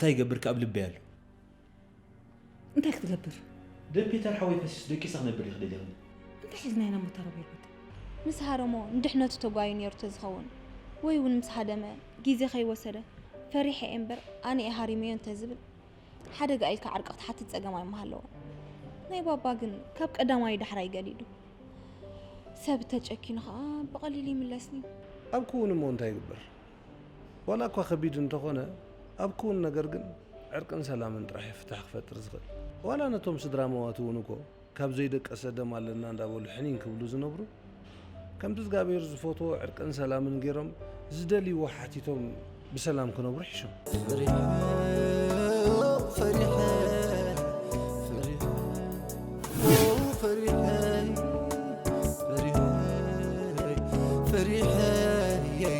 እንታይ ይገብር ከ ኣብ ልበይ ኣሎ። እንታይ ክትገብር? ደም ፒተር ሓወይ ፈሲሱ ደቂሰ ክነብር ይኽእል የለን። እንታይ ሒዝና ኢና መታረብ ይርጉት? ምስ ሃረሞ ንድሕነቱ ተጓዩ ነይሩ ተዝኸውን ወይ እውን ምስ ሃደመ ግዜ ከይወሰደ ፈሪሐ እየ እምበር ኣነ እየ ሃሪመዮ እንተዝብል ሓደጋ ኢልካ ዓርቂ ክትሓትት ጸገም ኣይምሃለዎ። ናይ ባባ ግን ካብ ቀዳማይ ዳሕራይ ገሊሉ ሰብ ተጨኪኑ ከዓ ብቐሊሉ ይምለስኒ። ኣብ ክውን እሞ እንታይ ይግበር? ዋላ እኳ ከቢድ እንተኾነ ኣብ ክውን ነገር ግን ዕርቅን ሰላምን ጥራሕ ፍታሕ ክፈጥር ዝኽእል። ዋላ ነቶም ስድራ መዋት እውን እኮ ካብ ዘይደቀሰ ደም ኣለና እንዳበሉ ሕኒን ክብሉ ዝነብሩ ከምቲ እግዚኣብሔር ዝፈትዎ ዕርቅን ሰላምን ገይሮም ዝደልይዎ ሓቲቶም ብሰላም ክነብሩ ሒሾም። ፈሪሐ ፈሪሐ ፈሪሐ ፈሪሐ ፈሪሐ